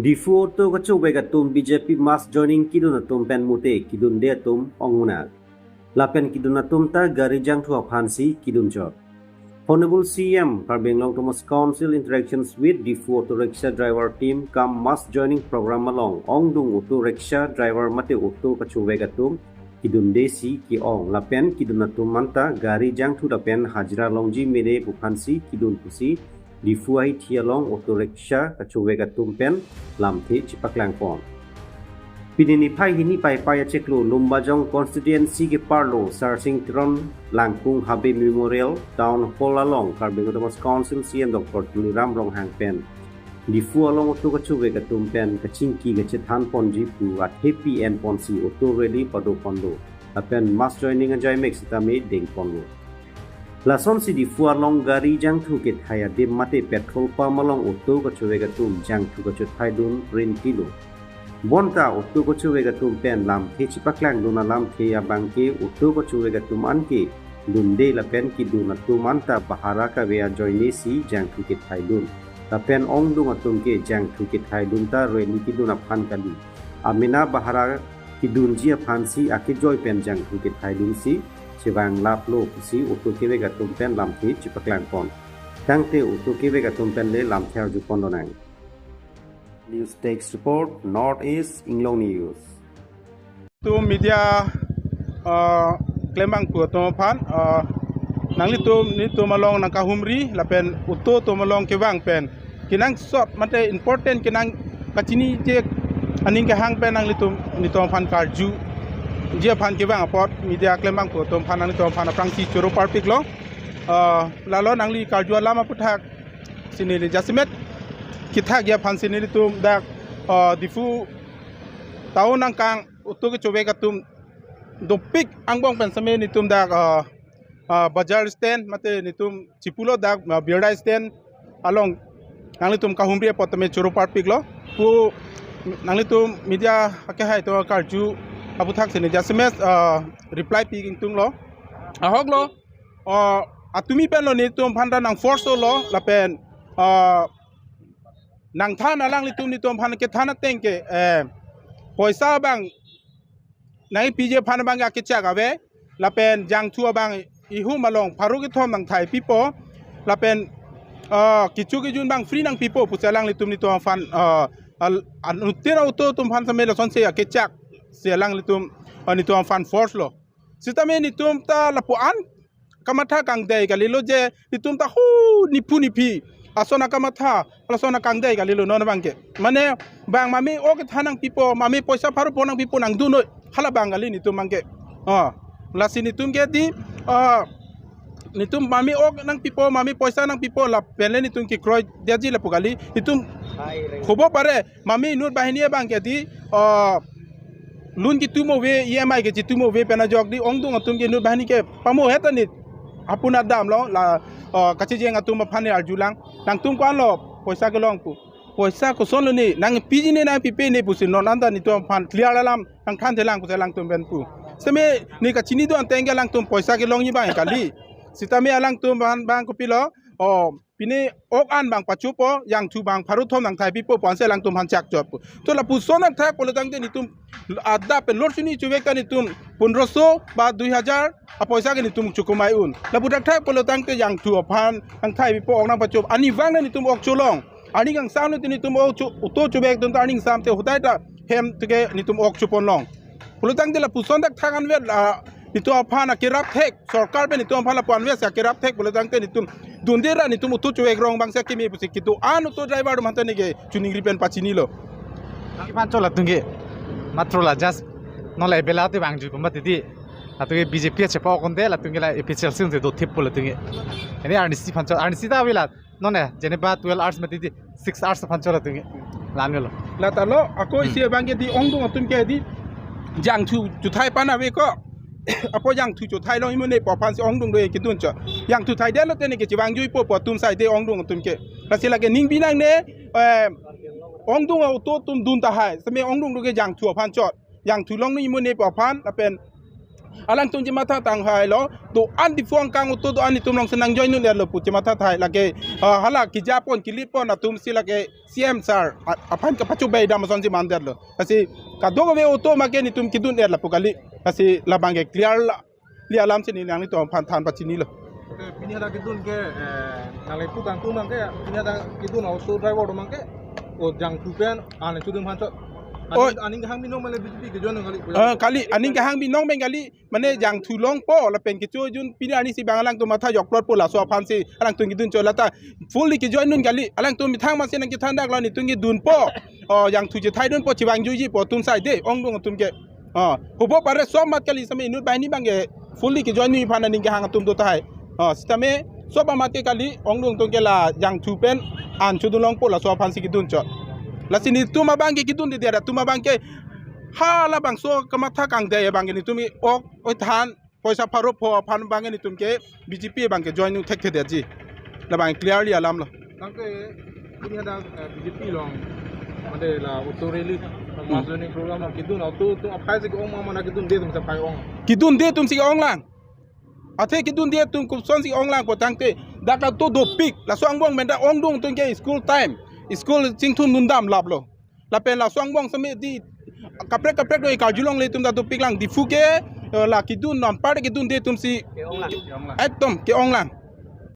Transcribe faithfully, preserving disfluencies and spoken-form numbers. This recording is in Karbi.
Diphu auto kachovek atum B J P mass joining kidun atum pen mute kidunde atum ongmunak. Lapen kidun atum ta gari jangthu aphansi kidunchot. Honorable C M Karbi Anglong Autonomous Council interactions with Diphu Auto Rickshaw Driver Team cum mass joining program along ongdung auto rickshaw driver mate auto kachovek atum kidundesi ke-ong lapen kidun atum anta gari jangthu lapen hajira longji mene pu aphansi kidun pusi Diphu ahithi along auto rickshaw kachovek atum pen lamthe chepaklangpon. Pini niphai hini Paipai achiklo Lumbajong constituency keparlo Sarsing Teron Langkung Habe Memorial Town Hall along Karbi Anglong Autonomous Council C M Doctor Tuliram Ronghang pen Diphu along auto kachovek atum pen kachingki kachethanponji pu athepi enponsi auto rally padoponlo lapen mass joining ajaimek sitame dengponlo. Lasonsi Diphu along gari jangthu kethai adim mate petrol pump along auto kachovek atum jangthu kachothaidun rintilo. Bonta auto kachovek atum pen lamthe chepaklangdun alamthe abangke auto kachovek atum anke dunde lapen kidun atum anta bahara kave ajoinesi jangthu kethaidun. Lapen ongdung atum ke jangthu kethaidun ta rally kidun aphan kali. Amena bahara kidunji aphansi akejoi pen jangthu kethaidunsi chevanglaplo pusi auto kevek atum pen lamthe chepaklangpon. Tangte auto kevek atum pen le lamthe arjupon lonang. News Desk Report, North East Inglong News. Tum media, ah, klembang pu atum aphan, ah, nanglitum, nelitum along nangkahumri, lapen auto atum along kevang pen kenangsot mate important kenang kachiniji aning kehang pen nanglitum, nelitum aphan karjuji aphan kevang apot media klembang pu atum aphan nanglitum aphan aphrangsi choro parpiklo. Ah, lalo nangli karju alam aputhak si neli jasemet kethakji aphansi nelitum dak, ah, Diphu town angkang auto kachovek atum dopik angbong pen sitame nelitum dak, ah, ah, bazar stand mate nelitum chipulo dak, ah, Birla stand along nanglitum kahumri apot tame choro parpiklo. Pu nanglitum media akehai atum karju aputhak si neli jasemet, ah, reply pi ingtunglo. Ahoklo, ah, atumi penlo nelitum aphan ta nang force lo lapen, ah, nangthan alanglitum nelitum aphan kethan ateng ke, eh, poisa abang nangpiji aphan abang akechak ave, lapen jangthu abang ihum along pharo kethom nangthai pipo, lapen, ah, kecho kejun abang free nangpipo pusi alanglitum nelitum aphan, ah, al-, anuttin auto atum aphan sitame lasonsi akechak si alanglitum, ah, nelitum aphan force lo. Sitame nelitum ta lapu-an kamatha kangdei kalilo je nelitum ta hu niphu niphi ason akamatha, lason akangdei kalilo non abangke. Mane bang mame ok than nangpipo, mame poisa pharo pon nangpipo nangdun noi, hala abang kali nelitum abangke. Ah, lasi nelitum ke di, ah, nelitum mame ok nangpipo, mame poisa nangpipo lapen le nelitum kekroidetji lapu kali. Nelitum khobo pare, mame inut banghini abangke di, ah, loan ketum ave, E M I kechitum ave pen ajok di ongdung atum ke inut banghini ke pamohet anit apun adamlo la, ah, kachijeng atum aphan ne arjulang. Nangtum ko-anlo poisa kelong pu. Poisa kosonlo ne, nangpiji ne nangpipe ne pusi non anta nelitum aphan clear alam nangthanthelang pusi alangtum pen pu. Sitame ne kachini do-an ateng ke alangtum poisa kelongji abang kali. Sitame alangtum aphan abang kopilo, oh, pine ok an abang pachopo, jangthu abang pharo thom nangthai pipo pu ansi alangtum aphan chak chot pu. To lapuson nangthak pulo tangte nelitum adap pen lor sini chovek ta nelitum pondroso ba dui hajar apoisa ke nelitum chokomai un. Lapu thakthak pulo tangte jangthu aphan nangthai pipo, ok nangpachop. Arnivang nelitum ok cholong. Arni kangsam nelitum ok cho, auto chovek atum ta arni kangsam te hotai ta hem te ke nelitum ok choponlong. Pulo tangte lapuson thakthak anvet, ah, nelitum aphan akerap thek, sorkar pen nelitum aphan lapu anvet si akerap thek pulo tangte nelitum dunde ra nelitum auto chovek rong abang si akeme pusi kedo-an auto driver atum aphan ta ne ke choningri pen pachinilo. Aphan chot latum ke matro la just non la ebela te bang ju pama titi. Latum ke B J P chepa konde latum ke la A P H L C un te dothip pu latum ke. Ini arnisi aphan chot, arnisi ta avela. Non ne, jeneba twelve hours mati di, six hours aphan chot latum ke. Lan melo. Lata lo, ako isi abang ke di ongdung atum ke di jangthu chothai pan ave ko. Apo jangthu chothailong imune pu aphansi ongdung do kedun chot. Jangthu thaidetlo te ne ke chevangjuipo pu atum sai de ongdung atum ke. Lasi lake ning binang ne, eh, ongdung auto atum dun tahai. Sitame ongdung do ke jangthu aphan chot. Jangthu longnoi imune pu aphan, lapen Alangtum chematha tang hai lo, do-an Diphu angkang auto do-an itum along si nang join un-e lo pu chematha tahai lake, ah, hala kejapon kelipon atum si lake C M sir a-, aphan kapachobei dam asonsi mandetlo. Lasi kadokave auto make netum kedun-et lapu kali. Lasi labang ke clear la, li alam si ne nanglitum aphan than pachinilo. Oke, pini hadak kedun ke, eh, nangli pu kangtung abang ke, pini hadak kedun auto driver abang ke, o jangthu pen an chudun aphan chot. Oh. Aning, aning kehang binong male B J P ke join kali. Eh, kali, aning kehang binong abang kali, mane jangthu longpo, lapen kecho jun pini arni si abang alangtum matha jokplotpo laso aphan si alangtum kedun chot lata fully kejoin un kali, alangtum methang masi nang kethan dak lo netum kedunpo. Oh, jangthu chethai dunpo, chevang juijipo atum sai de, ongdung atum ke. Oh, hubo pare sob amat kali same inut banghini abang ke fully kejoin un aphan aning kehang atum do tahai. Oh, sitame sob amat ke kali, ongdung atum ke la jangthu pen an chudun longpo laso aphan si kedun chot. Lasi netum abang ke kedunde, dia atum abang ke halabangso kamatha kangdei abang ke netum ke ok oi than poisa pharo pho aphan abang ke netum ke B J P abang ke join un thekthedetji. Labang clearly alam lo. Abang ke pini hadak, eh, B J P along, mane la auto rally, mass joining program along kedun auto atum aphai si ke-ong ma mane kedunde atum si aphai ong? Kedunde atum si ke-ong lang. Athe kedunde atum koson si ong lang pu tangte, dak auto dopik, laso angbong pen ta ongdung atum ke school time, school chingthum nundam laplo. Lapen laso angbong same di kaprek kaprek do karjulongle atum ta dopik lang, Diphu ke, eh, la kedun anpar kedunde atum si ke-ong lang, ke-ong lang. Ekdom ke-ong lang.